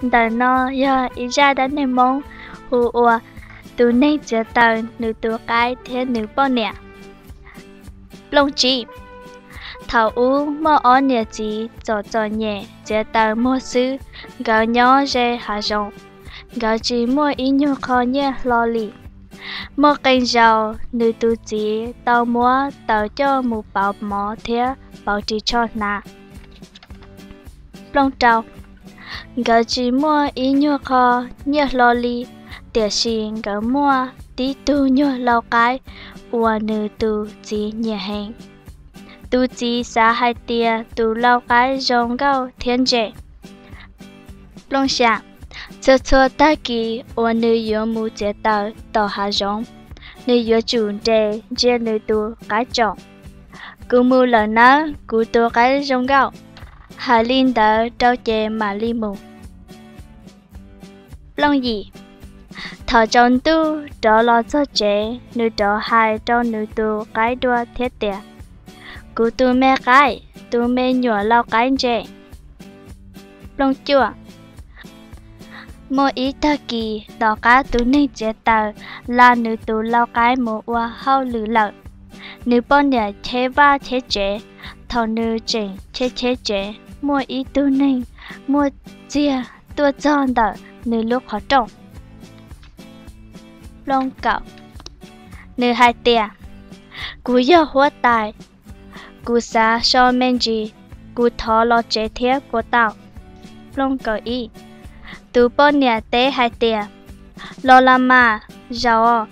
Ntawm no yog ib zaj dab neeg Hmoob hu ua tus neeg txiav taws nws tus qaib thiab nws poj niam. Plooj tsib. Thaum ub muaj ob niam txiv txom txom nyem txiav taws muag xwb, nkawd nyob ze hav zoov, nkawd tsis muaj ib nyuag qho nyiaj hlo li. Muaj qee zaus nws tus txiv tau muab taws coj mus pauv mov thiab pauv ris tsho hnav. Plooj rau. Nkawd tsis muaj ib nyuag qho nyiaj hlo li, tiam sis nkawd muaj tib tug nyuag lau qaib uas nws tus txiv nyiam heev. Tus txiv xav hais tias tus lau qaib zoo nkauj thiab ntse. Plooj xya. Txhua txhua tag kis uas nws yuav mus txiav taws tom hav zoov, nws yuav tsum nres ntsia nws tus qaib tsom. Kuv mus lawm nawb, kuv tus qaib zoo nkauj. Hais li ntawd rau ces mam li mus. Plooj yim. Thaum tsaus ntuj rov los txog tsev, nws rov hais rau nws tus qaib dua thiab tias, kuv tus me qaib, tus me nyuam lau qaib ntse. Plooj cuaj. Muaj ib tag kis tom qab tus neeg txiav taws la nws tus lau qaib mus ua hauj lwm lawm, nws poj niam cheb vaj cheb tsev. Thaum nws tseem cheb cheb tsev, muaj ib tug neeg muaj txiag tuaj txog ntawm nws lub qhov rooj. Plooj kaum. Nws hais tias, kuv yog huab tais, kuv xav so me ntsis, kuv thov los tsev thiab puas tau? Plooj kaum ib. Tus poj niam teb hais tias, los los mas, zaum os,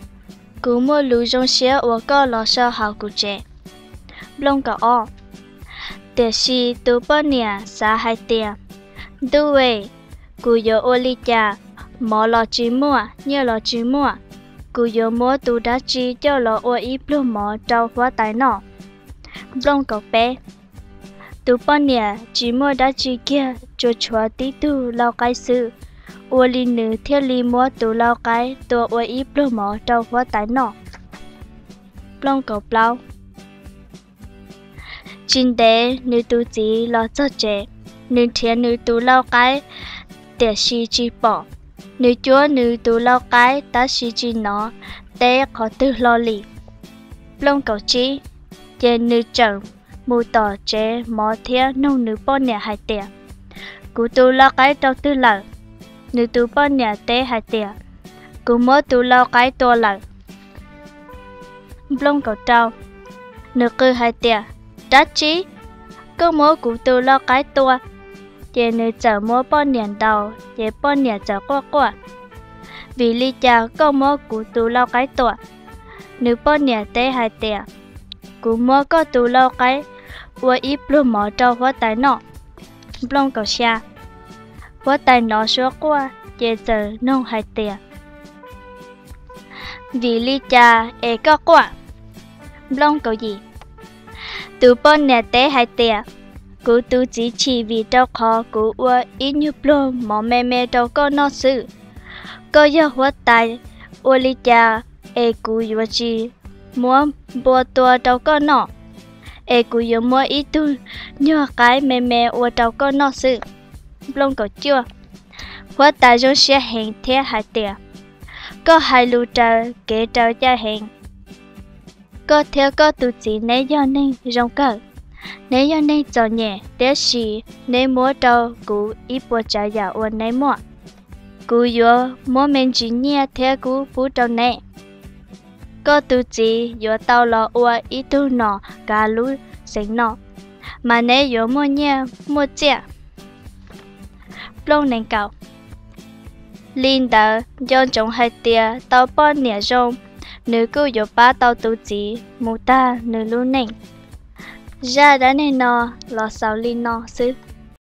kuv muaj lus zoo siab uas koj los so hauv kuv tsev. Plooj kaum ob. Tiam sis tus poj niam xav hais tias, ntuj es, kuv yuav ua li cas? Mov los tsis muaj, nyiaj los tsis muaj, kuv yuav muab tus dab tsi coj los ua ib pluag mov rau huab tais noj? Nplooj kaum peb. Tus poj niam tsis muaj dab tsi kiag, tsuas tshuav tib tug lau qaib xwb, ua li nws thiaj li muab tus lau qaib tua ua ib pluag mov rau huab tais noj. Nplooj kaum plaub. Tsis ntev nws tus txiv los txog tsev, nws nrhiav nws tus lau qaib tiam sis tsis pom. Nws cuab nws tus lau qaib tab sis tsis hnov teb qhov twg hlo li. Nplooj kaum tsib. Ces nws txawm mus tom tsev mov thiab nug nws poj niam hais tias, kuv tus lau qaib rau twg lawm? Nws tus poj niam teb hais tias, kuv muab tus lau qaib tua lawm. Nplooj kaum rau. Nws qw hais tias, dab tsi? Koj muab kuv tus lau qaib tua? Ces nws txawm muab poj niam ntaus, ces poj niam txawm quaj quaj, vim li cas koj muab kuv tus lau qaib tua? Nws poj niam teb hais tias, kuv muab koj tus lau qaib ua ib pluag mov rau huab tais noj. Nplooj kaum xya. Huab tais hnov suab quaj ces txawm nug hais tias, vim li cas es koj quaj? Nplooj kaum yim. Tus poj niam teb hais tias, kuv tus txiv chim vim rau qhov kuv ua ib nyuag pluag mov me me rau koj noj xwb. Koj yog huab tais, ua li cas es kuv yuav tsis muab npua tua rau koj noj, es kuv yuav muab ib tug nyuag qaib me me ua rau koj noj xwb. Nplooj kaum cuaj. Huab tais zoo siab heev thiab hais tias, koj hais lus raws kev raws cai heev. Koj thiab koj tus txiv neb yog neeg zoo kawg. Neb yog neeg txom nyem, tiam sis neb muab rau kuv ib puas tsav yam uas neb muaj. Kuv yuav muab me ntsis nyiaj thiab kub pub rau neb. Koj tus txiv yuav tau los ua ib tug nom kav lub xeev no, mas neb yuav muaj nyiaj muaj txiaj. Nplooj nees nkaum. Li ntawd nco ntsoov hais tias tau poj niam zoo, nws kuj yuav pab tau tus txiv mus tag nws lub neej. Zaj dab neeg no los xaus li no xwb.